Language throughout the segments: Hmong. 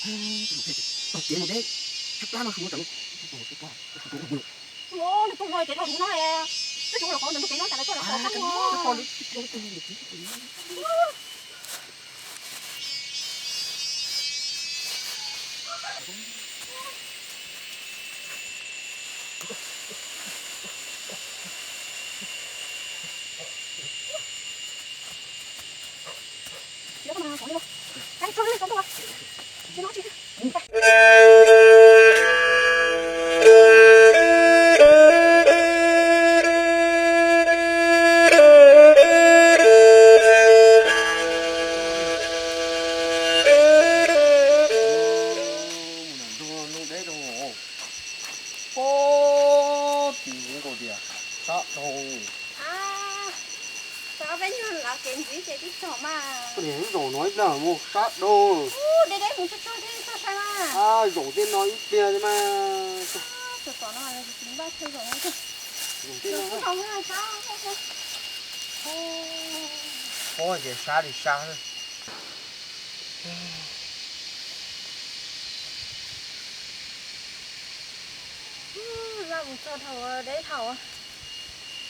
Tau kev mus deb, tshaib plab no su tsam no. Nws tuaj no kev dhau hwv no, twb tsis ua los qhov ntawd ntug kev no tsam lawv tuaj lawv pom txaj muag. Pob tim nkaus tias sab dhau. Peb nyuag lav kev ntxiv ces tib txog mas. Koj niam zaum no ib plag mus sab dhau. Deb deb mus tsuag tsuag thiab txog sab mas. Zaum tej no ib pliag thiab mas. Zaum tej no. Pob ces sab li sab. Laj mus txog dhau deb thaum.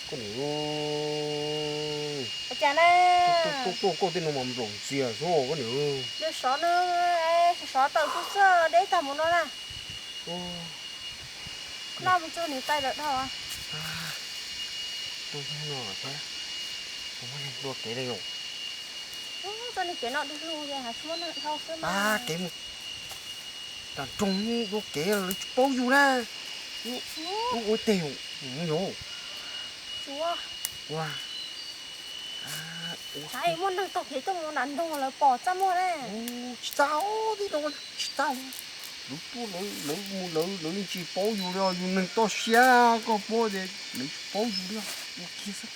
Koj niam, ua cas na? Tuaj tuaj koj tej no mas nplaum ntxias xwb koj niam. Nws sov no, sov taws xwb xwb deb tag mus no na. Laj mus txog niam tais lawm dhau. Tuaj no thiab, dua kev li yom. Txoj niag kev no du lug ces has tsis muaj neeg dhau xwb mas. Kev mus tas nroog dua kev lawv tsis paub yus na. Lub ua tej yom, yom. Ua, muaj neeg taug kev tuaj mus nram nroog lawv pom txaj muag na. Tsis txaj, tsis txaj. Lawv tuaj lawv mus lawv lawv yeej tsis paub yus li, yus neeg toj siab koj paub tias lawv tsis paub yus li, ua kiag xwb.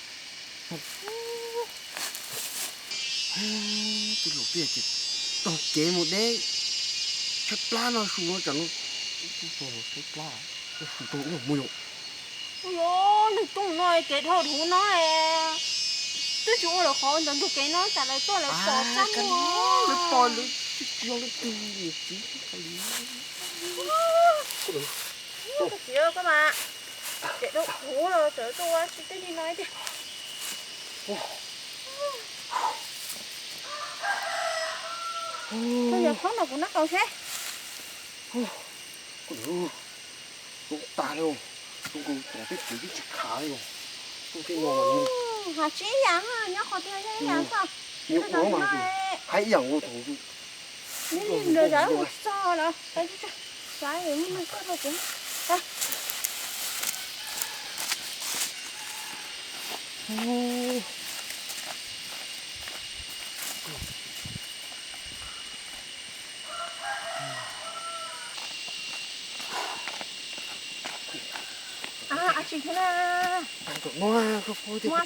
Tej laus tias taug kev mus deb, tshaib plab no su no tsam no, tshaib plab, su tau ub mus yom. Ua, neeg tuaj no kev dhau hwv no, twb tsis ua lawv qhov ntawd ntug kev no tsam lawv tuaj lawv pom txaj muag. Lawv pom lawv tsis tsis yog leej twg niam txiv li. Koj txiv koj mas, kev dhau hwv los txawm tuaj ua tsis tej li no tiag. Koj yog thob nrog kuv nab qau seb. Koj niam, zoo tas li, zoo nkaus tom tej kev twb tsis khav li os. Tuaj tej no mas has tsis ib yam, nyob qhov twg yog ib yam xwb. Nyob ua mas hais ib yam nkaus thaum nws li nws zam mus txog lawm, xav muaj neeg tuaj rau kuv. Ab,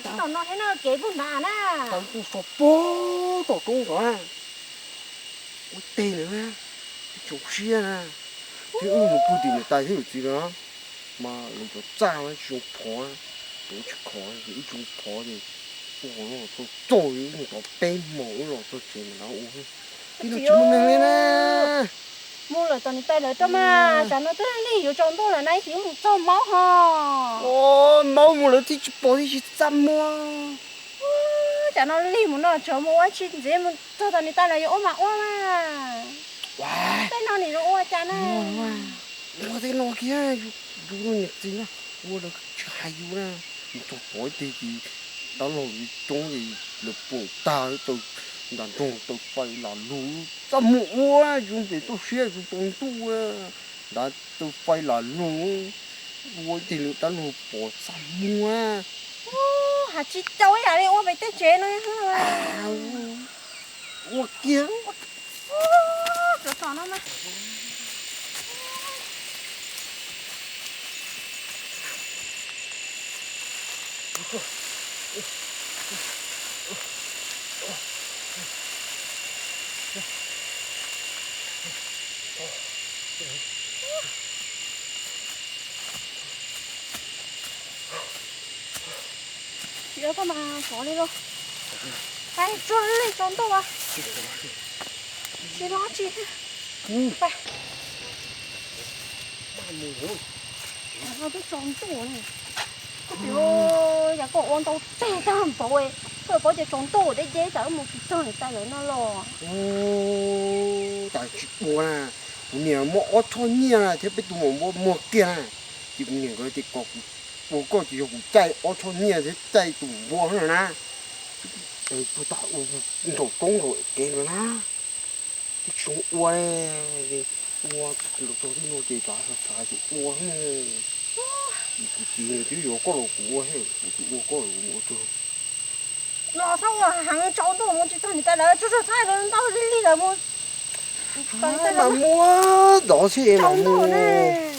tsis tom no thiab na, kev puag nrad na. Tau tus so pog tom roob nrad. Ua teg ntawd na, tib tsoom siab na, thiab wb mus pw tim niam tais thiab yawm txiv lawm, mas lawv cov txaj tsis zoo phov, lawv tsis khov ces wb tsis zoo phov ces ua qhov no txog txog wb mus tau peb hmos wb los txog tsev ntawm no ua. Tib no tsis muaj neeg li na. Mus lawm tom niam tais lawv rau mas, tsam no twb lig yuav tsaus ntuj lawm na, ib sim mus txog maub ho. Maub mus lawv thiaj tsis pom thiaj tsis txaj muag. Tsam no lig mus no tsam mus ua tsis ntxiv, mus txog tom niam tais lawv yuav ua mas ua mas. Tej no nim zoo ua cas na. Ua tej no kiag, yus niam txiv na, ua lawv tsis hais yus na. Mus txog pom ib teg ces dab laug coob ces lawv pom tag taw nram nroog taw fais lam lug, txaj muag ua, yus npem toj siab yus tsaus ntuj ua, nrad taw fais lam lug, ua ib teg lawv dab laug pom txaj muag. Has tsis tau ib yam li ua pem tej tsev no. Ua kiag. Tsis ua koj mas sov li lauj. Hais tsuag li tsaus ntuj as. Tsis hnov tsi thiab. Twb tsaus ntuj ne. Koj txiv, yam koj ua ntau tseg tag npaum, koj paub tias tsaus ntuj deb deb tas wb mus tsis txog niam tais lawv no los. Ub, tas tsis ua na, kuv niam muaj ob choj nyiaj na thiab peb tus maum npua muag kiag na, ces kuv niam nkawd tias kom kuv ua koj ces yog kuv caij ob choj nyiaj thiab caij tus npua no na. Tus tas ua nraum roob nraum kev no na, twb tsis zoo ua li. Ua los txog twb no ces rov xav xav ces ua. Kuv txiv nws twb yuav koj los kuv ua thiab, kuv tsis ua koj los kuv ua txog. Los txhob ua heev, tsaus ntuj mus tsis txog niam tais lawv, tsuag tsuag txhob ua ntau lig lig lawm mus. Mas muab tov xwb es mas mus.